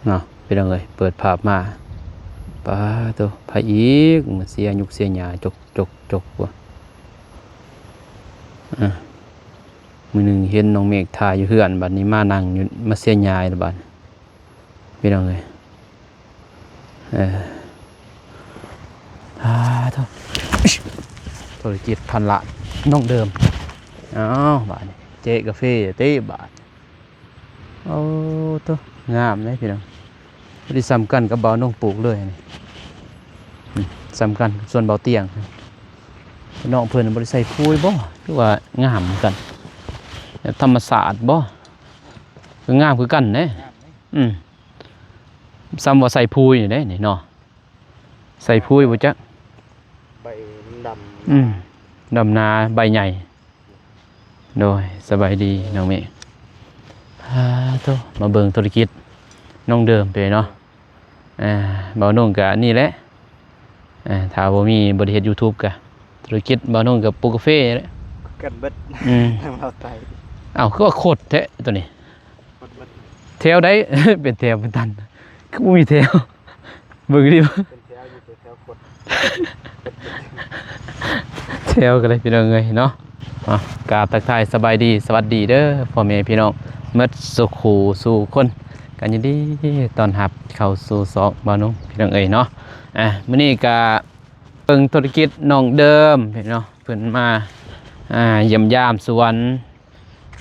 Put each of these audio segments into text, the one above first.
ເນາະ ພີ່ນ້ອງເອີຍ ເປີດພາບມາ ປາໂທ້ ໃຜອີກມາເສຍຫຍຸກເສຍຫຍ້າ ຈົກໆໆ ວ່າ ອ່າ ມື້ໜຶ່ງເຫັນນ້ອງເມກຖ່າຍຢູ່ເຮືອນ ບັດນີ້ມານັ່ງຢູ່ ມາເສຍຫຍ້າອີກແລ້ວບັດ ພີ່ນ້ອງເອີຍ ເອີ ອາ ໂທ້ ທຸລະກິດພັນລ້ານນ້ອງເດີມ ອ້າວ ບາດນີ້ເຈກາເຟເຕະບາດ ໂອ້ ໂທ້ ງາມເດ້ພີ່ນ້ອງ ພໍດີສ່ຳກັນກັບບ່າວນົງປູກເລີຍນີ້ ອືມ ສ່ຳກັນກັບສວນບ່າວຕຽງ ນ້ອງເພິ່ນບໍ່ໄດ້ໃສ່ປຸ໋ຍບໍ່ ຄືວ່າງາມຄືກັນ ແບບທຳມະຊາດບໍ່ ຄືງາມຄືກັນເດ້ ງາມເດ້ ອືມ ສ່ຳວ່າໃສ່ປຸ໋ຍນີ້ເດ້ນີ້ເນາະ ໃສ່ປຸ໋ຍບໍ່ຈັກ ໃບມັນດຳ ອືມ ດຳໜາໃບໃຫຍ່ ໂດຍ ສະບາຍດີນ້ອງເມກ ອາ ໂທ້ ມາເບິ່ງທຸລະກິດນ້ອງເດີມໄປເນາະ ອ່າ ບ່າວນົງກະນີ້ແຫຼະ ອ່າ ຖ້າບໍ່ມີ ບໍ່ໄດ້ເຮັດຢູທູບກະ ທຸລະກິດບ່າວນົງກະປູກກາເຟແຫຼະ ຄືກັນເບິດ ອືມ ທາງລາວໃຕ້ ອ້າວ ຄືວ່າຄົດແທ້ໂຕນີ້ ຄົດເບິດ ແຖວໃດ ເປັນແຖວເປັນຕັນ ຄືບໍ່ມີແຖວ ເບິ່ງດີ ເປັນແຖວຢູ່ ເປັນແຖວຄົດ ແຖວກັນເລີຍພີ່ນ້ອງເອີຍເນາະ ອ່ະ ກາບທັກທາຍສະບາຍດີ ສະຫວັດດີເດີພໍ່ແມ່ພີ່ນ້ອງໝົດສູ່ຄູ່ສູ່ຄົນ ກະຍິນດີຕ້ອນຮັບເຂົ້າສູ່ຊ່ອງບ່າວນົງພີ່ນ້ອງເອີຍເນາະ ອ່າ ມື້ນີ້ກະເບິ່ງທຸລະກິດນ້ອງເດີມເນາະ ເພິ່ນມາ ອ່າ ຢ້ຽມຢາມສວນ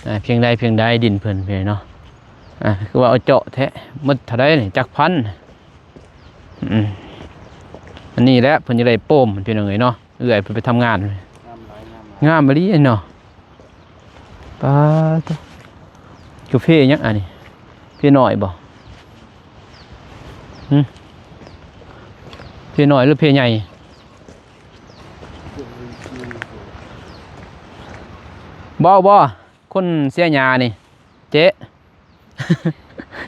ອ່າ ພຽງໃດພຽງໃດດິນເພິ່ນເນາະ ອ່າ ຄືວ່າເອົາເຈາະແທ້ ໝົດເທົ່າໃດນີ້ ຈັກພັນ ອືມ ອັນນີ້ແຫຼະເພິ່ນຈະໄດ້ໂປມພີ່ນ້ອງເອີຍເນາະ ເອື້ອຍເພິ່ນໄປທຳງານ ງາມຫຼາຍ ງາມຫຼາຍ ງາມອີ່ຫຼີເນາະ ປາໂທ້ ກາເຟຫຍັງອັນນີ້ ເຟນ້ອຍບໍ່ ຫື ເຟນ້ອຍຫຼືເຟໃຫຍ່ ບໍ່ ບໍ່ ຄົນເສຍຫຍ້ານີ້ ເຈ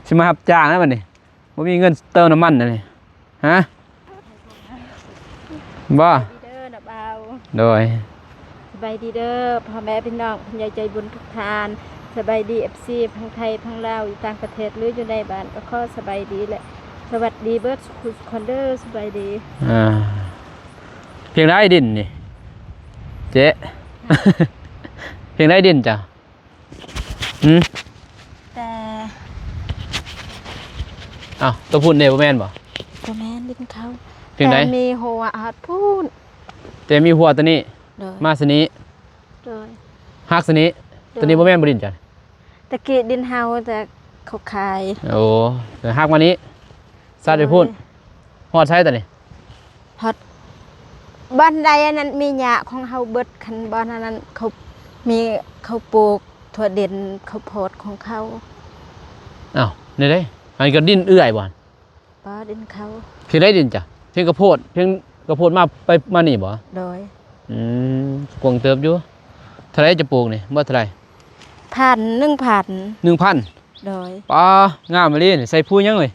ຊິມາຮັບຈ້າງແລ້ວບັດນີ້ ບໍ່ມີເງິນເຕີມນ້ຳມັນແລ້ວນີ້ ຮະ ບໍ່ ສະບາຍດີເດີນ້າບ່າວ ໂດຍ ສະບາຍດີເດີພໍ່ແມ່ພີ່ນ້ອງ ຜູ້ໃຫຍ່ໃຈບຸນທຸກທ່ານ ສະບາຍດີ ເອັຟຊີ ທັງໄທ ທັງລາວ ຢູ່ຕ່າງປະເທດ ຫຼື ຢູ່ໃນບ້ານ ກໍຂໍສະບາຍດີ ແລະ ສະຫວັດດີເບິດສູ່ຄົນເດີ ສະບາຍດີ ອ່າ ພຽງໃດດິນນີ້ ເຈ ພຽງໃດດິນເຈົ້າ? ຫື? ແຕ່ ອ້າວ ຕົວພຸ້ນເດ້ ບໍ່ແມ່ນບໍ່? ບໍ່ແມ່ນ ດິນເຂົາ ພຽງໃດ? ແຕ່ມີຮົ້ວຮອດພຸ້ນ ແຕ່ມີຮົ້ວຕົວນີ້ ໂດຍ ມາຊະນີ້ ໂດຍ ຫັກຊະນີ້ ໂດຍ ຕົວນີ້ບໍ່ແມ່ນບໍ່ດິນເຈົ້າ? ຕະກີ້ດິນເຮົາ ແຕ່ເຂົາຂາຍ ໂອ້ ແຕ່ຫັກມານີ້ ສັດໄປພຸ້ນ ໂດຍ ຮອດໃສຕອນນີ້? ຮອດບ່ອນໃດອັນນັ້ນມີຫຍ້າຂອງເຮົາເບິດ ຄັນບ່ອນອັນນັ້ນເຂົາມີ ເຂົາປູກຖົ່ວເດັນເຂົ້າໂພດຂອງເຂົາ. ອ້າວ ແນວໃດ? ອັນນີ້ກໍດິນເອື້ອຍບໍ່? ບໍ່ ດິນເຂົາ. ພຽງໃດດິນເຈົ້າ? ພຽງກະໂພດ ພຽງກະໂພດມາ ໄປມານີ້ບໍ່? ໂດຍ. ອືມ ກວ້າງເຕີບຢູ່. ເທົ່າໃດຈະປູກນີ້? ໝົດເທົ່າໃດ? ພັນ ໜຶ່ງພັນ. ໜຶ່ງພັນ? ໂດຍ. ປາ ງາມອີ່ຫຼີນີ້ ໃສ່ປຸ໋ຍຫຍັງເອີຍ?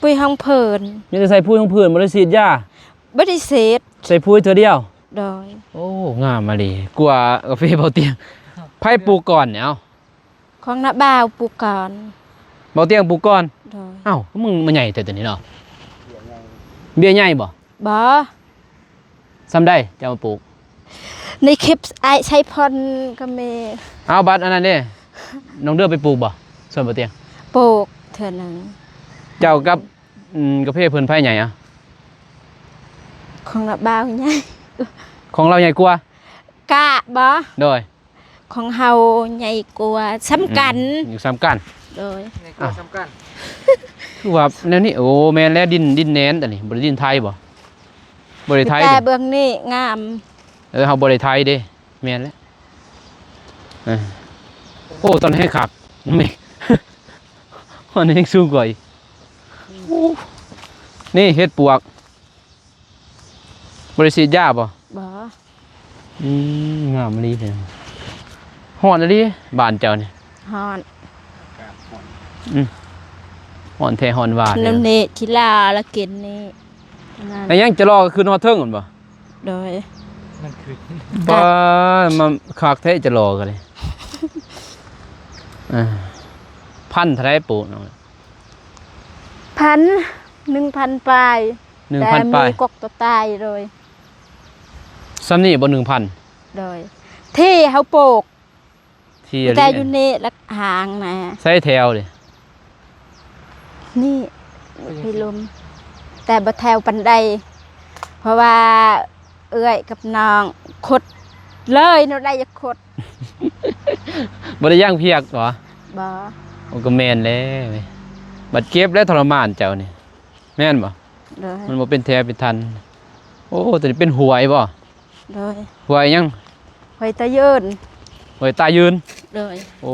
ປຸ໋ຍຮອງເພີນ. ມີແຕ່ໃສ່ປຸ໋ຍຮອງເພີນ ບໍ່ໄດ້ສີດຢາ? ບໍ່ໄດ້ສີດ. ໃສ່ປຸ໋ຍເທື່ອດຽວ? ໂດຍ. ໂອ້ ງາມອີ່ຫຼີ ກວ່າກາເຟເບົາຕຽງ. ໃຜປູກກ່ອນນີ້ ເອົ້າ? ຂອງນ້າບ່າວປູກກ່ອນ. ເບົາຕຽງປູກກ່ອນ? ໂດຍ. ເອົ້າ ຄືມັນມາໃຫຍ່ແທ້ຕົວນີ້ເນາະ? ເບ້ຍໃຫຍ່ບໍ່? ບໍ່. ສ່ຳໃດເຈົ້າມາປູກ? ໃນຄລິບອ້າຍໄຊພົນກໍມີ. ເອົາ ບັດອັນນັ້ນເດ້ ນ້ອງເດືອໄປປູກບໍ່ ສວນບໍ່ຕຽງ? ປູກເທື່ອໜຶ່ງ. ເຈົ້າກັບ ອືມ ກາເຟເພິ່ນໃຜໃຫຍ່ອະ? ຂອງລາວບ່າວໃຫຍ່. ຂອງລາວໃຫຍ່ກວ່າ? ກະບໍ່? ໂດຍ. ຂອງເຮົາໃຫຍ່ກວ່າ ສ່ຳກັນ. ອືມ ຢູ່ສ່ຳກັນ. ໂດຍ. ໃຫຍ່ກວ່າ ອ້າວ ສ່ຳກັນ ຄືວ່າແນວນີ້. ໂອ້ ແມ່ນແລ້ວ ດິນ ດິນແໜ້ນ ອັນນີ້ບໍ່ໄດ້ດິນໄທບໍ່? ບໍ່ໄດ້ໄທ. ແຕ່ເບື້ອງນີ້ງາມ. ເອີ ເຮົາບໍ່ໄດ້ໄທເດ້. ແມ່ນແລ້ວ. ເອີ ໂອ້ ຕອນແຮງຄັກ ນີ້ ມັນແຮງສູງກວ່າອີກ. ໂອ້ ນີ້ເຫັດປວກ. ບໍ່ໄດ້ສີດຢາບໍ່? ບໍ່. ອືມ ງາມອີ່ຫຼີ. ຮ້ອນອີ່ຫຼີບ້ານເຈົ້ານີ້. ຮ້ອນ. ອືມ ຮ້ອນແທ້ຮ້ອນວ່າ. ນ້ຳນີ້ ຂີ້ຫຼ້າລະກິນນີ້. ອັນຫຍັງ ຈະລໍຂຶ້ນຮອດເທິງພຸ້ນບໍ່? ໂດຍ. ມັນຄື ປ້າ ມັນຄັກແທ້ ຈະລໍກັນເລີຍ. ເອີ ພັນເທົ່າໃດປູກນ້ອງ? ພັນ ໜຶ່ງພັນປາຍ ໜຶ່ງພັນປາຍ ແຕ່ມີກົກຕົວຕາຍໂດຍ ສ່ຳນີ້ບໍ່ ໜຶ່ງພັນ ໂດຍ ທີ່ເຮົາປູກ ທີ່ ແຕ່ຢູ່ນີ້ລະຫາງນະ ໃສ່ແຖວເດ ນີ້ ພີ່ລົມ ແຕ່ບໍ່ແຖວປານໃດ ເພາະວ່າເອື້ອຍກັບນ້ອງຂຸດເລີຍ ແນວໃດຢາກຂຸດ ບໍ່ໄດ້ຍ່າງພຽກບໍ? ບໍ່ ໂອ້ ກໍແມ່ນແລ້ວ ບັດເຈັບແລ້ວທໍລະມານເຈົ້ານີ້ ແມ່ນບໍ່? ໂດຍ ມັນບໍ່ເປັນແຖວເປັນທັນ ໂອ້ ຕົວນີ້ເປັນຫ້ວຍບໍ່? ໂດຍ ຫ້ວຍຫຍັງ? ຫ້ວຍຕາຍືນ ຫ້ວຍຕາຍືນ ໂດຍ ໂອ້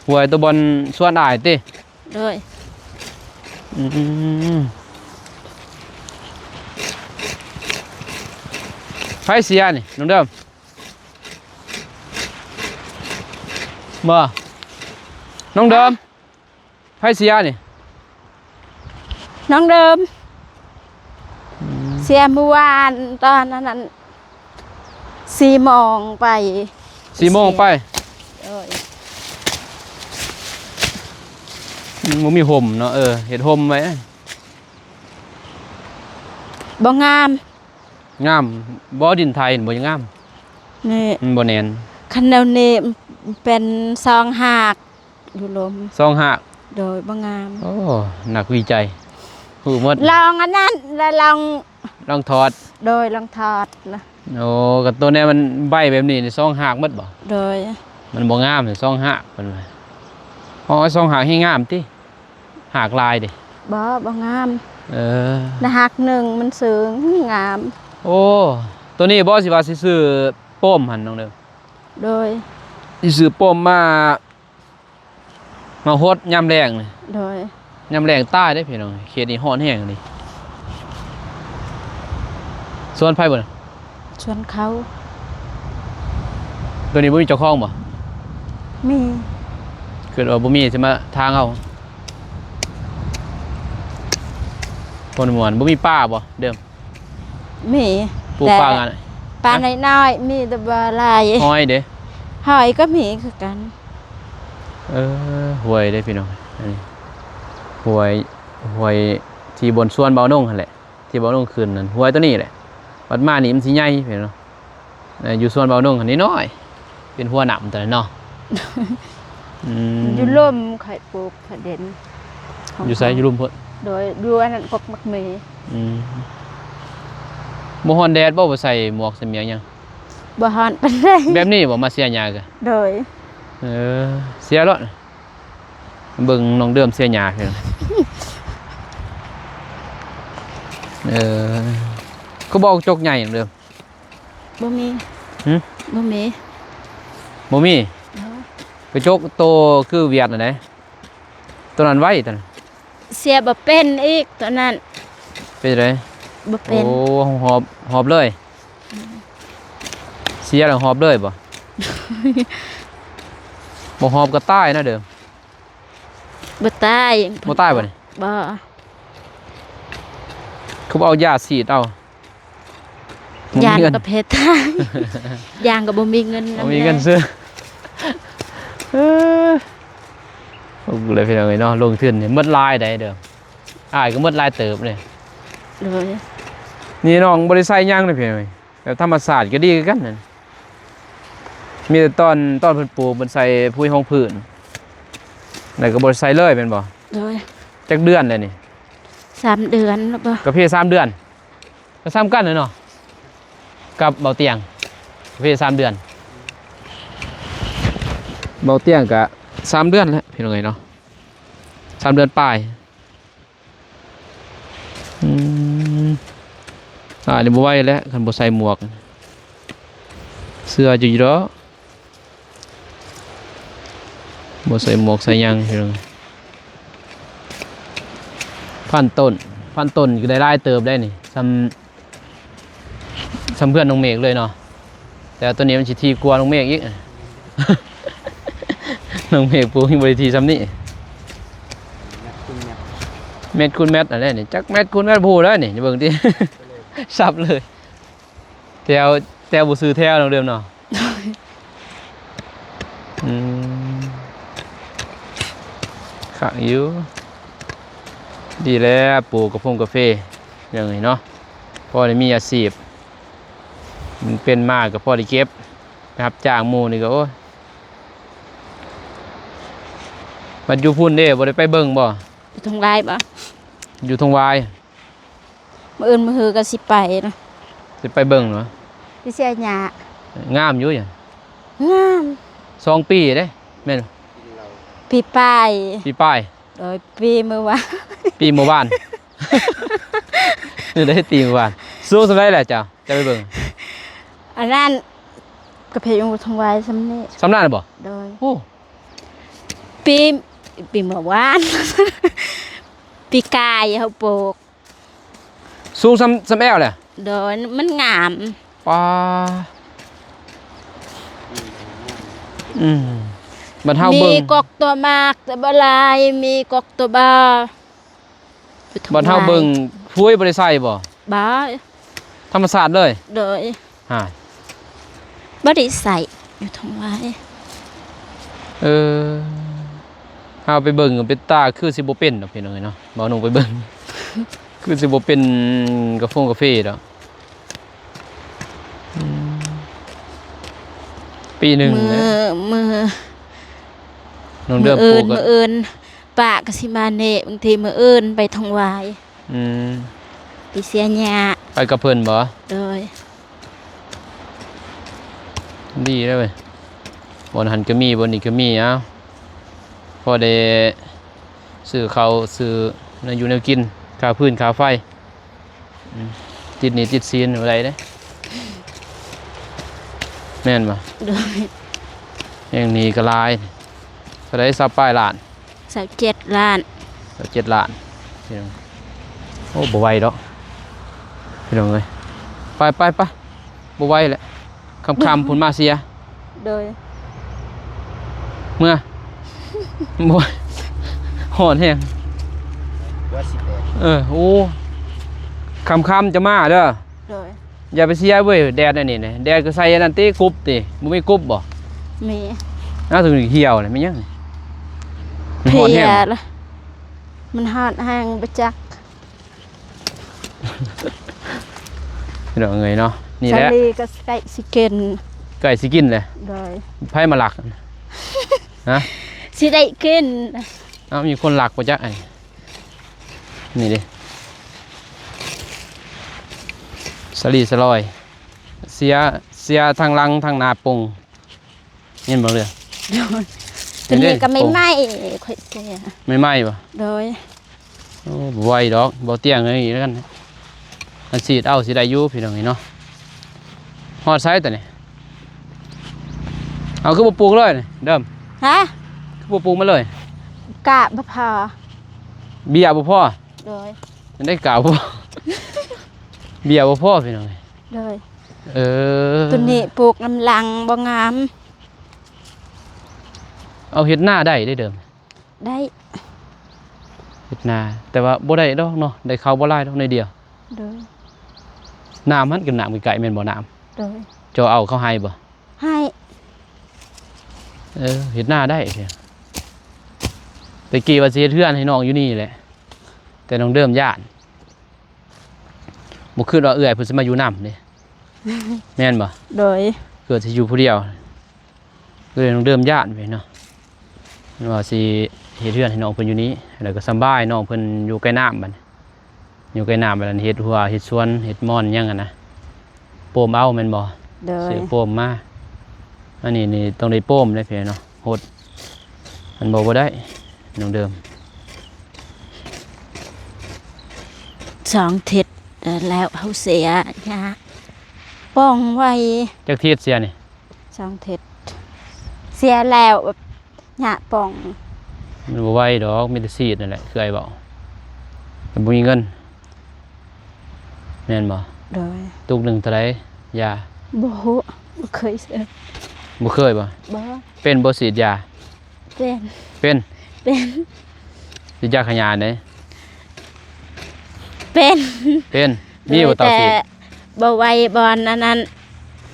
ຫ້ວຍຕົວບ່ອນສວນອ້າຍຕິ? ໂດຍ ອືມ ໃຜເສຍນີ້ ນ້ອງເດີມ? ບໍ່ ນ້ອງເດີມ? ໃຜເສຍນີ້? ນ້ອງເດີມ ອືມ ເສຍມື້ວານຕອນນັ້ນ ສີ່ໂມງໄປ ສີ່ໂມງໄປ ໂດຍ ອືມ ບໍ່ມີຮົ່ມເນາະ ເອີ ເຮັດຮົ່ມໄວ້ ບໍ່ງາມ ງາມ ບໍ່ ດິນໄທບໍ່ງາມ ນີ້ ມັນບໍ່ແໜ້ນ ຄັນແນວນີ້ເປັນຊອງຫາກ ຢູ່ລົມ ຊອງຫາກ ໂດຍ ບໍ່ງາມ ໂອ້ ນັກວິໄຈຮູ້ໝົດ ລອງອັນນັ້ນ ແລະ ລອງ ລອງຖອດ ໂດຍ ລອງຖອດນະ ໂອ້ ກໍຕົວແນວມັນໃບແບບນີ້ນີ້ ຊອງຫາກໝົດບໍ່? ໂດຍ ມັນບໍ່ງາມ ຊອງຫາກເພິ່ນວ່າ ອໍ ຊອງຫາກແຮງງາມຕິ? ຫາກຫຼາຍເດ? ບໍ່ ບໍ່ງາມ ເອີ ນະ ຫາກໜຶ່ງມັນເຊິ່ງງາມ ໂອ້ ຕົວນີ້ບໍ່ ຊິວ່າຊິຊື້ປ້ອມຫັ້ນ ນ້ອງເດີ? ໂດຍ ຊິຊື້ປ້ອມມາ ມາຫົດຍາມແລ້ງນີ້ ໂດຍ ຍາມແລ້ງຕາຍເດ້ພີ່ນ້ອງ ເຂດນີ້ຮ້ອນແຮງນີ້ ສວນໃຜບໍ່? ສວນເຂົາ ຕົວນີ້ບໍ່ມີເຈົ້າຂອງບໍ່? ມີ ຄິດວ່າບໍ່ມີຊິມາທາງເຮົາ ຄົນມ່ວນ ບໍ່ມີປາບໍ່ເດີມ? ມີ ປູກ ແຕ່ ປາງອັນ ປາ ຮະ ນ້ອຍໆ ມີແຕ່ບໍ່ຫຼາຍ ຫອຍເດ? ຫອຍກໍມີຄືກັນ ເອີ ຫ້ວຍເດ້ພີ່ນ້ອງ ອັນນີ້ ຫ້ວຍ ຫ້ວຍທີ່ບ່ອນສວນບ່າວນົງຫັ້ນແຫຼະ ທີ່ບ່າວນົງຂຶ້ນນັ້ນ ຫ້ວຍຕົວນີ້ແຫຼະ ບັດມານີ້ມັນຊິໃຫຍ່ພີ່ນ້ອງ ເອີ ຢູ່ສວນບ່າວນົງຫັ້ນນ້ອຍໆ ເປັນຫົວນ້ຳຕົວນັ້ນເນາະ ອືມ ຢູ່ລຸ່ມຂ້ອຍປູກ ພະເດັນ ຢູ່ໃສ? ຢູ່ລຸ່ມພຸ້ນ ໂດຍ ຢູ່ອັນນັ້ນ ກົກໝາກເມ ອືມ ບໍ່ຮ້ອນແດດບໍ່? ບໍ່ໃສ່ໝວກໃສ່ໝຽກຫຍັງ? ບໍ່ຮ້ອນປານໃດ ແບບນີ້ບໍ່? ມາເສຍຫຍ້າກະ ໂດຍ ເອີ ເສຍໂລດ ເບິ່ງນ້ອງເດີມເສຍຫຍ້າ ເອີ ຄືບໍ່ເອົາຈົກໃຫຍ່ນ້ອງເດີມ? ບໍ່ມີ ຫື? ບໍ່ມີ ບໍ່ມີ ໂດຍ ກະຈົກໂຕຄືຫວຽດຫັ້ນໃດ ໂຕນັ້ນໄວ ໂຕນັ້ນ ເສຍບໍ່ເປັນອີກ ໂຕນັ້ນ ເປັນຈັ່ງໃດ? ບໍ່ເປັນ ໂອ້ ຫອບ ຫອບເລີຍ ອືມ ເສຍແລ້ວຫອບເລີຍບໍ່? ບໍ່ຫອບກະຕາຍນະເດີມ ບໍ່ຕາຍ ບໍ່ຕາຍບໍ່ນີ້? ບໍ່ ຄືບໍ່ເອົາຢາສີດເອົາ? ຢ້ານປະເພດ ຢ້ານກໍບໍ່ມີເງິນນຳ ບໍ່ມີເງິນຊື້ ເອີ ເບິ່ງເລີຍພີ່ນ້ອງເອີຍເນາະ ລົງທຶນນີ້ໝົດຫຼາຍໃດເດີ ອ້າຍກໍໝົດຫຼາຍເຕີບເດ້ ໂດຍ ນີ້ນ້ອງບໍ່ໄດ້ໃສ່ຫຍັງເດ້ພີ່ນ້ອງເອີຍ ແບບທຳມະຊາດກໍດີຄືກັນນັ້ນ ມີແຕ່ຕອນ ຕອນເພິ່ນປູກເພິ່ນໃສ່ປຸ໋ຍຮອງພື້ນ ແລ້ວກໍບໍ່ໄດ້ໃສ່ເລີຍແມ່ນບໍ່? ໂດຍ ຈັກເດືອນແລ້ວນີ້? ສາມເດືອນແລ້ວບໍ່? ກະເພສາມເດືອນ ກໍສ່ຳກັນແຫຼະເນາະ ກັບເບົາຕຽງ ກະເພສາມເດືອນ ເບົາຕຽງກະສາມເດືອນແລ້ວພີ່ນ້ອງເອີຍເນາະ ສາມເດືອນປາຍ ອືມ ອ່າ ນີ້ບໍ່ໄຫວແລ້ວ ຄັນບໍ່ໃສ່ໝວກ ເຊື່ອຢູ່ດອກ ບໍ່ໃສ່ໝວກໃສ່ຫຍັງ ພັນຕົ້ນ ພັນຕົ້ນກໍໄດ້ຫຼາຍເຕີບໄດ໋ນີ້ ສ່ຳ ສ່ຳເພື່ອນນ້ອງເມກເລີຍເນາະ ແຕ່ວ່າໂຕນີ້ມັນຊິຖີ່ກວ່ານ້ອງເມກອີກ ນ້ອງເມກປູກຍັງບໍ່ໄດ້ຖີ່ສ່ຳນີ້ ແມັດຄູນແມັດ ແມັດຄູນແມັດຫັ້ນແຫຼະນີ້ ຈັກແມັດຄູນແມັດບໍ່ຮູ້ເລີຍນີ້ ເບິ່ງຕິ ສັບເລີຍ ແຖວ ແຖວບໍ່ຊື່ແຖວນ້ອງເດີມເນາະ ອືມ ຄັກຢູ່ ດີແລ້ວ ປູກກາຟົງກາເຟ ຢ່າງນີ້ເນາະ ພໍໄດ້ມີອາຊີບ ມັນເປັນມາກໍພໍໄດ້ເກັບ ໄປຮັບຈ້າງໝູ່ນີ້ກໍ ໂອ້ຍ ບັດຢູ່ພຸ້ນເດ້ ບໍ່ໄດ້ໄປເບິ່ງບໍ່? ຢູ່ທົ່ງວາຍບໍ່? ຢູ່ທົ່ງວາຍ ມື້ອື່ນມື້ຮືກໍຊິໄປນະ ຊິໄປເບິ່ງເນາະ ໄປເສຍຫຍ້າ ງາມຢູ່ຫຍັງ ງາມ ສອງປີເດ້ ແມ່ນ ປີປາຍ ປີປາຍ ໂດຍ ປີມື້ວານ ປີມື້ວານ ໄດ້ປີມື້ວານ ສູງສ່ຳໃດແຫຼະເຈົ້າ ຈະໄປເບິ່ງ ອັນນັ້ນ ກາເຟຢູ່ທົ່ງວາຍສ່ຳນີ້ ສ່ຳນັ້ນບໍ່? ໂດຍ ໂອ້ ປີ ປີມື້ວານ ປີກາຍເຮົາປູກ ສູງສ່ຳ ສ່ຳແອວແຫຼະ ໂດຍ ມັນງາມ ປາ ອືມ ບັດເຮົາເບິ່ງ ມີກົກຕົວໝາກແຕ່ບໍ່ຫຼາຍ ມີກົກຕົວບໍ່ ຢູ່ທົ່ງວາຍ ບັດເຮົາເບິ່ງ ປຸ໋ຍບໍ່ໄດ້ໃສ່ບໍ່? ບໍ່ ທຳມະຊາດເລີຍ ໂດຍ ຫາ ບໍ່ໄດ້ໃສ່ ຢູ່ທົ່ງວາຍ ເອີ ເຮົາໄປເບິ່ງເປັນຕາຄືຊິບໍ່ເປັນດອກ ພີ່ນ້ອງເອີຍເນາະ ບໍ່ໜຸ່ງໄປເບິ່ງ ຄືຊິບໍ່ເປັນກາຟົງກາເຟດອກ ອືມ ປີໜຶ່ງ ມື້ ແຫຼະ ມື້ ນ້ອງເດີມ ມື້ອື່ນ ປູກ ມື້ອື່ນ ປ້າກໍຊິມາແນ່ ບາງທີມື້ອື່ນໄປທົ່ງວາຍ ອືມ ໄປເສຍຫຍ້າ ໄປກັບເພິ່ນບໍ່? ໂດຍ ດີແລ້ວເວີຍ ບ່ອນຫັ້ນກໍມີ ບ່ອນນີ້ກໍມີ ເອົ້າ ພໍໄດ້ຊື້ເຂົ້າຊື້ແນວຢູ່ແນວກິນ ຄ່າຟືນຄ່າໄຟ ອືມ ຕິດໜີ້ຕິດສິນບໍ່ໄດ້ເດ້ ແມ່ນບໍ່? ໂດຍ ແຮງໜີ້ກໍຫຼາຍ ເທົ່າໃດ ຊາວປາຍລ້ານ? ຊາວເຈັດລ້ານ ຊາວເຈັດລ້ານ ພີ່ນ້ອງ ໂອ້ ບໍ່ໄຫວດອກ ພີ່ນ້ອງເອີຍ ໄປໆໆ ບໍ່ໄຫວແຫຼະ ຄ່ຳໆພຸ້ນມາເສຍ ໂດຍ ເມືອ ບໍ່ ຮ້ອນແຮງ ເອີ ໂອ້ ຄ່ຳໆຈະມາເດີ ໂດຍ ຢ່າໄປເສຍເວີຍ ແດດອັນນີ້ນະ ແດດກໍໃສ່ອັນນັ້ນຕິ ກຸບຕິ ບໍ່ມີກຸບບໍ່? ມີ ອ້າວ ໂຕນີ້ຫ່ຽວແລ້ວ ແມ່ນຫຍັງນີ້? ມັນຮ້ອນແຮງ ເພຍລະ ມັນຮ້ອນແຮງ ບໍ່ຈັກ ພີ່ນ້ອງເອີຍເນາະ ນີ້ແຫຼະ ສາລີກໍໃກ້ຊິກິນ ໃກ້ຊິກິນແຫຼະ ໂດຍ ໃຜມາລັກ ຮະ ຊິໄດ້ກິນ ເອົ້າ ມີຄົນລັກບໍ່ຈັກ ອັນນີ້ ນີ້ເດ້ ສາລີສະຫຼອຍ ເສຍ ເສຍທັງຫຼັງທັງໜ້າປົງ ເຫັນບໍ່ເຫຼືອ ໂດຍ ໂຕນີ້ກໍໃໝ່ໆ ຂ້ອຍເສຍ ໃໝ່ໆບໍ່? ໂດຍ ໂອ້ ບໍ່ໄຫວດອກ ບໍ່ຕຽງເລີຍ ອັນສີດເອົາຊິໄດ້ຢູ່ ພີ່ນ້ອງເອີຍເນາະ ຮອດໃສໂຕນີ້ ເອົາ ຄືບໍ່ປູກເລີຍນີ້ ເດີມ ຮະ ຄືບໍ່ປູກມາເລີຍ ກະບໍ່ພໍ ເບ້ຍບໍ່ພໍ ໂດຍ ຈັ່ງໃດກະບໍ່ພໍ ເບ້ຍບໍ່ພໍ ພີ່ນ້ອງເອີຍ ໂດຍ ເອີ ໂຕນີ້ປູກນຳຫຼັງບໍ່ງາມ ເອົາ ເຮັດນາໄດ້ເດ້ເດີມ ໄດ້ ເຮັດນາ ແຕ່ວ່າບໍ່ໄດ້ດອກເນາະ ໄດ້ເຂົ້າບໍ່ຫຼາຍດອກ ໜ້ອຍດຽວ ໂດຍ ນ້ຳຫັ້ນກໍນ້ຳໃກ້ໆ ແມ່ນບໍ່ ນ້ຳ ໂດຍ ເຈົ້າເອົາເຂົ້າໄຮ່ບໍ່? ໄຮ່ ເອີ ເຮັດນາໄດ້ ແຕ່ກີ້ວ່າຊິເຮັດເຮືອນໃຫ້ນ້ອງຢູ່ນີ້ແຫຼະ ແຕ່ນ້ອງເດີມຢ້ານ ບໍ່ຄິດວ່າເອື້ອຍເພິ່ນຊິມາຢູ່ນຳເດ້ ແມ່ນບໍ່? ໂດຍ ເກີດຊິຢູ່ຜູ້ດຽວ ກໍເລີຍຕ້ອງເລີ່ມຢ້ານໄປເນາະ ວ່າຊິເຮັດເຮືອນໃຫ້ນ້ອງເພິ່ນຢູ່ນີ້ ແລ້ວກໍສຳບາຍ ນ້ອງເພິ່ນຢູ່ໃກ້ນ້ຳ ບັດນີ້ ຢູ່ໃກ້ນ້ຳ ບັດນັ້ນເຮັດຮົ້ວ ເຮັດສວນ ເຮັດມ່ອນຫຍັງຫັ້ນນະ ໂປ້ມເອົາແມ່ນບໍ່? ໂດຍ ຊື້ໂປ້ມມາ ອັນນີ້ນີ້ຕ້ອງໄດ້ໂປ້ມເດ້ພີ່ນ້ອງເນາະ ຫົດ ມັນບໍ່ ບໍ່ໄດ້ ນ້ອງເດີມ ສອງທິດແລ້ວເຮົາເສຍຫຍ້າ ປ່ອງໄວ ຈັກທິດເສຍນີ້? ສອງທິດ ເສຍແລ້ວ ຫຍ້າປ່ອງ ມັນບໍ່ໄວດອກ ມີແຕ່ສີດນັ້ນແຫຼະ ຄືອ້າຍເວົ້າ ແຕ່ບໍ່ມີເງິນ ແມ່ນບໍ່? ໂດຍ ຕຸກໜຶ່ງເທົ່າໃດ ຢາ? ບໍ່ຮູ້ ບໍ່ເຄີຍເຊີ ບໍ່ເຄີຍບໍ່? ບໍ່ ເປັນບໍ່ສີດຢາ? ເປັນ ເປັນ ເປັນ ສີດຢາຂະຫຍາຍເດ້? ເປັນ ເປັນ ມີບໍ່ເຕົາສີດ? ແຕ່ບໍ່ໄວບ່ອນອັນນັ້ນ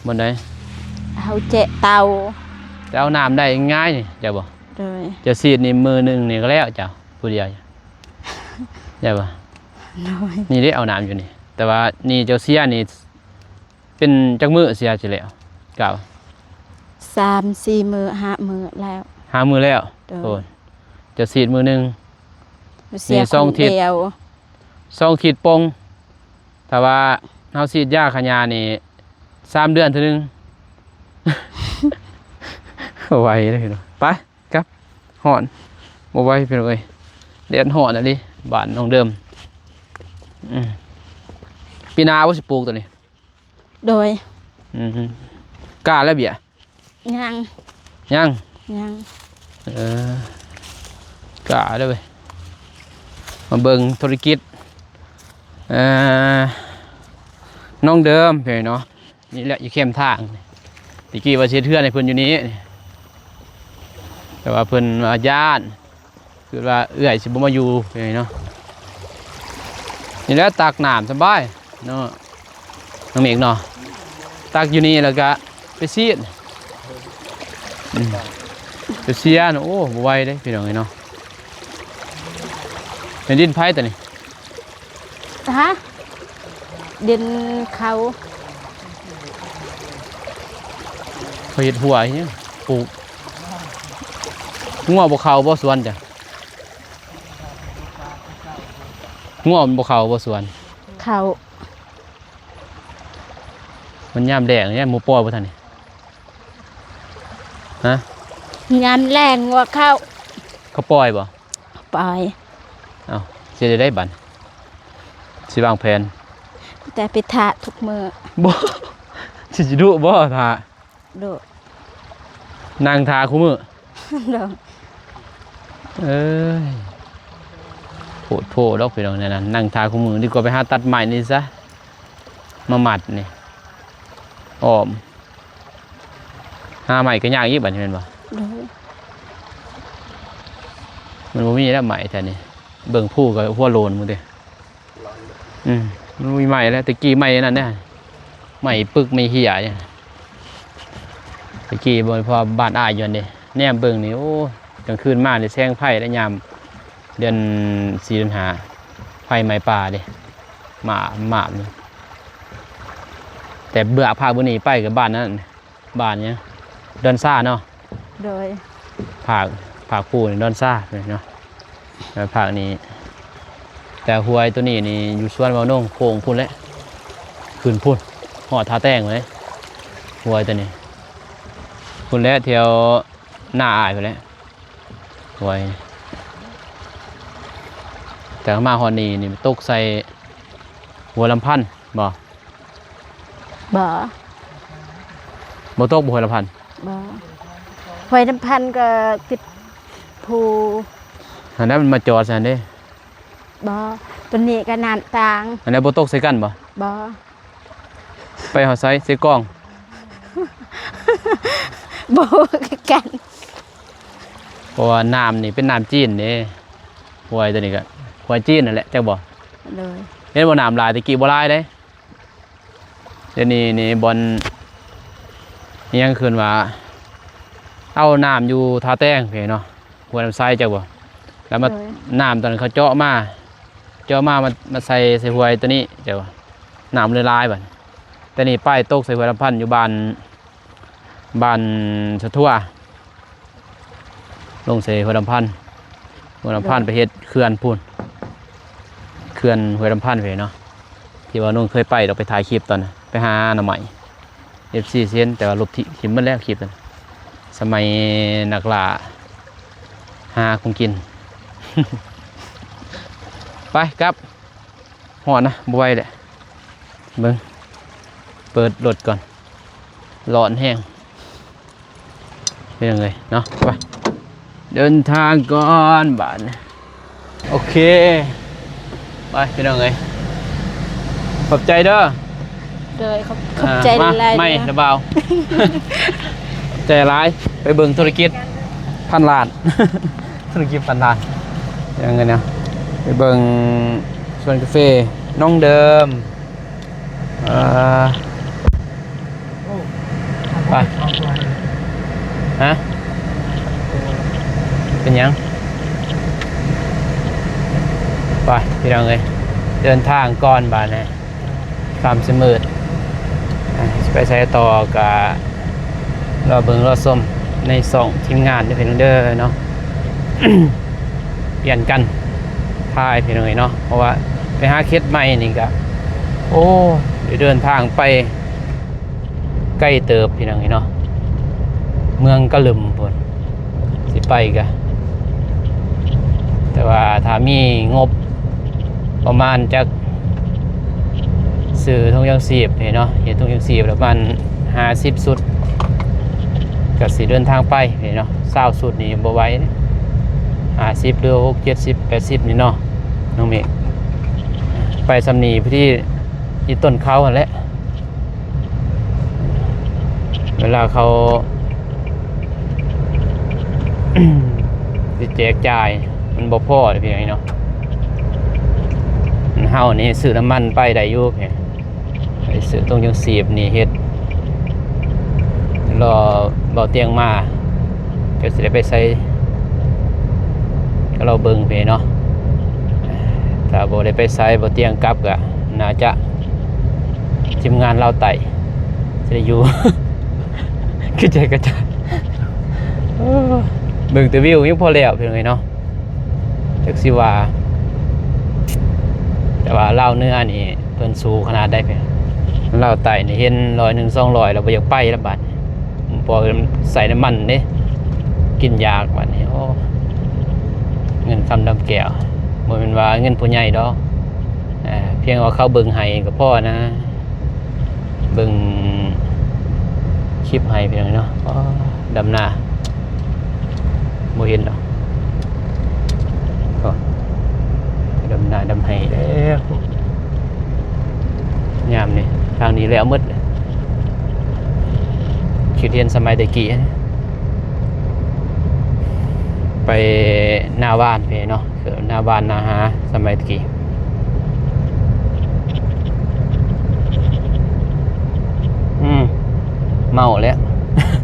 ບ່ອນໃດ? ເຮົາເຈາະເຕົາ ແຕ່ເອົານ້ຳໄດ້ງ່າຍນີ້ ເຈົ້າບໍ່? ໂດຍ ເຈົ້າສີດນີ້ມື້ໜຶ່ງນີ້ກໍແລ້ວ ເຈົ້າຜູ້ດຽວ ໄດ້ບໍ່? ໂດຍ. ນີ້ເດ້ ເອົານ້ຳຢູ່ນີ້ ແຕ່ວ່ານີ້ເຈົ້າເສຍນີ້ ເປັນຈັກມື້ເສຍຊິແລ້ວ? ກະ ສາມສີ່ມື້ ຫ້າມື້ແລ້ວ. ຫ້າມື້ແລ້ວ. ໂດຍ. ໂອ້ ເຈົ້າສີດມື້ໜຶ່ງ ເສຍ ນີ້ສອງທິດ ສອງທິດປົງ. ຖ້າວ່າເຮົາສີດຢາຂ້າຫຍ້ານີ້ ສາມເດືອນເທື່ອໜຶ່ງ. ໄວເດ້ເນາະ. ໄປ ກັບ ຮ້ອນ ບໍ່ໄວພີ່ນ້ອງເອີຍ ແດດຮ້ອນອີ່ຫຼີ ບ້ານໜອງເດີມ. ອືມ ປີໜ້າບໍ່ຊິປູກໂຕນີ້? ໂດຍ. ອືມ ກ້າແລ້ວເບ້ຍ? ຍັງ ຍັງ ຍັງ. ເອີ ກ້າເດີ້ເວີຍ. ມາເບິ່ງທຸລະກິດ ເອີ ໜອງເດີມພີ່ນ້ອງເນາະ. ນີ້ແຫຼະຢູ່ແຄມທາງ. ແຕ່ກີ້ວ່າຊິເຮັດເຮືອນໃຫ້ເພິ່ນຢູ່ນີ້ ແຕ່ວ່າເພິ່ນວ່າຢ້ານ ຄິດວ່າເອື້ອຍຊິບໍ່ມາຢູ່ເນາະ. ນີ້ແຫຼະ ຕັກນ້ຳສະບາຍເນາະ ນ້ອງເມກເນາະ. ຕັກຢູ່ນີ້ແລ້ວກະໄປສີດ. ອືມ ໄປເສຍນະ. ໂອ້ ບໍ່ໄຫວເດ້ພີ່ນ້ອງເອີຍເນາະ. ແມ່ນດິນໃຜຕົວນີ້? ຮະ? ດິນເຂົາ. ເຂົາເຮັດຮົ້ວອີ່ຫຍັງ? ປູກ ງົວບໍ່ເຂົ້າບໍ່ສວນຈ້ະ? ງົວມັນບໍ່ເຂົ້າບໍ່ສວນ? ເຂົ້າ. ມັນຍາມແລ້ງນີ້ ໝູປ່ອຍບໍ່ທັນນີ້? ຮະ? ຍາມແລ້ງງົວເຂົ້າ. ເຂົາປ່ອຍບໍ່? ປ່ອຍ. ເອົ້າ ຊິໄດ້ໃດບັດ? ຊິວາງແຜນ ແຕ່ໄປຖ້າທຸກມື້. ບໍ່ ຊິ ຊິດຸບໍ່ຖ້າ? ດຸ. ນັ່ງຖ້າຄູ່ມື້? ໂດຍ. ເອີຍ ໂພດໂພດອກພີ່ນ້ອງ ແນວນັ້ນ ນັ່ງຖ້າຄູ່ມື້ ດີກວ່າໄປຫາຕັດໄມ້ນີ້ຊະ ມາມັດນີ້ ອ້ອມ. ຫາໄມ້ກໍຍາກອີກບັດນີ້ແມ່ນບໍ່? ໂດຍ. ມັນບໍ່ມີແລ້ວໄມ້ແຖວນີ້ ເບິ່ງພູກໍຫົວໂລນໝົດເດ້. ອືມ ມັນມີໄມ້ແລ້ວ ແຕ່ກີ້ໄມ້ອັນນັ້ນເດ້ ໄມ້ປຶກໄມ້ເຫ້ຍນີ້ ແຕ່ກີ້ບໍ່ ເພາະວ່າບ້ານອ້າຍຢູ່ຫັ້ນເດ້. ແນມເບິ່ງນີ້ ໂອ້ ກາງຄືນມານີ້ແສງໄຟແລ້ວ ຍາມເດືອນສີ່ເດືອນຫ້າ ໄຟໄໝ້ປ່າເດ້ ໝ້າ ໝ້ານີ້. ແຕ່ເບື້ອງພາກເບື້ອງນີ້ໄປກໍບ້ານນັ້ນ ບ້ານຫຍັງ ດອນຊາເນາະ. ໂດຍ. ພາກ ພາກພູນີ້ດອນຊາເນາະ ແລ້ວພາກນີ້ ແຕ່ຫ້ວຍໂຕນີ້ນີ້ຢູ່ສວນເວົ້າໜົງໂຂງພຸ້ນແຫຼະ ຂຶ້ນພຸ້ນ ຮອດທ່າແຕງພຸ້ນເດ້ ຫ້ວຍໂຕນີ້ ພຸ້ນແຫຼະ ແຖວໜ້າອ້າຍພຸ້ນແຫຼະ ຫ້ວຍ. ແຕ່ມາຮອດນີ້ນີ້ຕົກໃສ່ຫ້ວຍລຳພັນບໍ່? ບໍ່. ບໍ່ຕົກບໍ່ຫ້ວຍລຳພັນ? ບໍ່. ຫ້ວຍລຳພັນກໍຕິດພູ ຫັ້ນນະ ມັນມາຈອດຊັ້ນເດ້. ບໍ່. ຕົວນີ້ກໍນ້ຳຕ່າງ ອັນນັ້ນບໍ່ຕົກໃສ່ກັນບໍ່? ບໍ່. ໄປຮອດໃສ? ເຊກອງ? ບໍ່ຮູ້ຄືກັນ ເພາະວ່ານ້ຳນີ້ເປັນນ້ຳຈີນເດ້ ຫ້ວຍຕົວນີ້ກໍຫ້ວຍຈີນນັ້ນແຫຼະ ຈັກບໍ່? ໂດຍ. ເຫັນບໍ່ ນ້ຳຫຼາຍ ແຕ່ກີ້ບໍ່ຫຼາຍເດ້. ດຽວນີ້ນີ້ບ່ອນ ອີ່ຫຍັງ ເອີ້ນວ່າ ເອົານ້ຳຢູ່ທ່າແຕງເດ້ເນາະ ຫ້ວຍນ້ຳໃສ ຈັກບໍ່? ແລ້ວມາ ໂດຍ ນ້ຳຕອນເຂົາເຈາະມາ ເຈາະມາ ມາ ມາໃສ່ ໃສ່ຫ້ວຍໂຕນີ້ ເຈົ້າ ນ້ຳເລີຍຫຼາຍບັດ. ແຕ່ນີ້ໄປຕົກໃສ່ຫ້ວຍລຳພັນ ຢູ່ບ້ານ ບ້ານສະທົວ ລົງໃສ່ຫ້ວຍລຳພັນ ຫ້ວຍລຳພັນ ໂດຍ ໄປເຮັດເຂື່ອນພຸ້ນ ເຂື່ອນຫ້ວຍລຳພັນເດ້ເນາະ ທີ່ວ່ານ້ອງເຄີຍໄປດອກ ໄປຖ່າຍຄລິບຕອນນັ້ນ ໄປຫາໜໍ່ໄມ້ ເອັຟຊີຊິເຫັນ ແຕ່ວ່າລົບຖິ້ມໝົດແລ້ວຄລິບນັ້ນ ສະໄໝນັກລ່າຫາຂອງກິນ. ໄປກັບ ຮ້ອນນະ ບໍ່ໄຫວແຫຼະ ເບິ່ງ ເປີດລົດກ່ອນ ຮ້ອນແຮງ. ເປັນຫຍັງເລີຍເນາະ ໄປ ເດີນທາງກ່ອນບາດນີ້. ໂອເຄ ໄປພີ່ນ້ອງເອີຍ ຂອບໃຈເດີ. ໂດຍ ຂອບ ຂອບໃຈຫຼາຍໆ ໄມ້ ເດີ ລະບ່າວ ຂອບໃຈຫຼາຍ. ໄປເບິ່ງທຸລະກິດພັນລ້ານ ທຸລະກິດພັນລ້ານ ຍັງໄງນະ ໄປເບິ່ງສວນກາເຟນ້ອງເດີມ. ເອີ ໄປ ຮະ ເປັນຫຍັງ? ໄປພີ່ນ້ອງເອີຍ ເດີນທາງກ່ອນບາດນີ້ ຄ່ຳຊິມືດ ອ່າ ຊິໄປໃສຕໍ່ກະລໍເບິ່ງລໍຊົມໃນຊ່ອງທີມງານເດີພີ່ນ້ອງເດີເນາະ ປ່ຽນກັນຖ່າຍພີ່ນ້ອງເອີຍເນາະ ເພາະວ່າໄປຫາເຂດໃໝ່ນີ້ກະ ໂອ້ ໄດ້ເດີນທາງໄປ ໄກເຕີບພີ່ນ້ອງເອີຍເນາະ ເມືອງກະລຶມພຸ້ນ ຊິໄປກະ ແຕ່ວ່າຖ້າມີງົບປະມານຈັກ ຊື້ຖົງຍັງຊີບນີ້ເນາະ ເຮັດຖົງຍັງຊີບປະມານຫ້າສິບຊຸດ ກະຊິເດີນທາງໄປນີ້ເນາະ ຊາວຊຸດນີ້ບໍ່ໄຫວເດ້ ຫ້າສິບ ຫຼື ຫົກ ເຈັດສິບ ແປດສິບນີ້ເນາະ ນ້ອງເມກ ໄປຊ່ຳນີ້ພໍດີ ອີ່ຕົ້ນເຂົາຫັ້ນແຫຼະ ເວລາເຂົາ ຊິແຈກຈ່າຍ ມັນບໍ່ພໍເດ້ພີ່ນ້ອງເນາະ ເຮົານີ້ຊື້ນ້ຳມັນໄປໄດ້ຢູ່ ໄປຊື້ຖົງຍັງຊີບນີ້ເຮັດ ລໍເບົາຕຽງມາ ຈັກຊິໄດ້ໄປໃສ ກະລໍເບິ່ງເພເນາະ ຖ້າບໍ່ໄດ້ໄປໃສ ເບົາຕຽງກັບກະໜ້າຈະ ທີມງານລາວໃຕ້ຊິໄດ້ຢູ່ ຄືໃຈກະຈາຍ ເອີ ເບິ່ງແຕ່ວິວຍັງພໍແລ້ວພີ່ນ້ອງເອີຍເນາະ ຈັກຊິວ່າ ແຕ່ວ່າລາວເໜືອນີ້ເພິ່ນສູ້ຂະໜາດໃດເພ ລາວໃຕ້ນີ້ເຫັນຮ້ອຍໜຶ່ງ ສອງຮ້ອຍ ແລ້ວບໍ່ຢາກໄປລະບາດນີ້ ເພາະໃສ່ນ້ຳມັນເດ້ ກິນຢາກບາດນີ້ ໂອ້ ເງິນຄຳດຳແກ້ວ ບໍ່ແມ່ນວ່າເງິນຜູ້ໃຫຍ່ດອກ ອ່າ ພຽງວ່າເຂົາເບິ່ງໃຫ້ກະພໍນະ ເບິ່ງຄລິບໃຫ້ພີ່ນ້ອງເນາະ ອໍ ດຳນາ ບໍ່ເຫັນດອກ ໂອ້ ດຳນາດຳໄຮ່ແລ້ວ ຍາມນີ້ ທາງນີ້ແລ້ວໝົດ ຄິດເຫັນສະໄໝແຕ່ກີ້ ໄປນາຫວ່ານເພເນາະ ເອີ ນາຫວ່ານນາຫາສະໄໝແຕ່ກີ້ ອືມ ເມົາແລ້ວ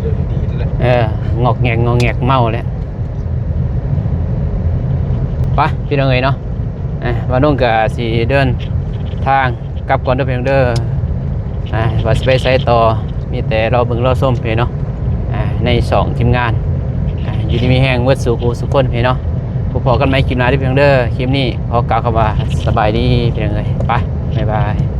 ເລີ່ມດີດແລ້ວ ເອີ ງອກແງກ ງອກແງກ ເມົາແລ້ວ ໄປພີ່ນ້ອງເອີຍເນາະ ອ່າ ບ່າວນົງກະຊິເດີນທາງ ກັບກ່ອນເດີພີ່ນ້ອງເດີ ອ່າ ວ່າຊິໄປໃສຕໍ່ ມີແຕ່ລໍເບິ່ງລໍຊົມເພເນາະ ອ່າ ໃນຊ່ອງທີມງານ ອ່າ ຢູ່ດີມີແຮງເບິດສູ່ຜູ້ສູ່ຄົນເພເນາະ ພົບພໍ້ກັນໃໝ່ຄລິບໜ້າເດີພີ່ນ້ອງເດີ ຄລິບນີ້ຂໍກ່າວຄຳວ່າສະບາຍດີພີ່ນ້ອງເອີຍ ໄປ ບາຍບາຍ.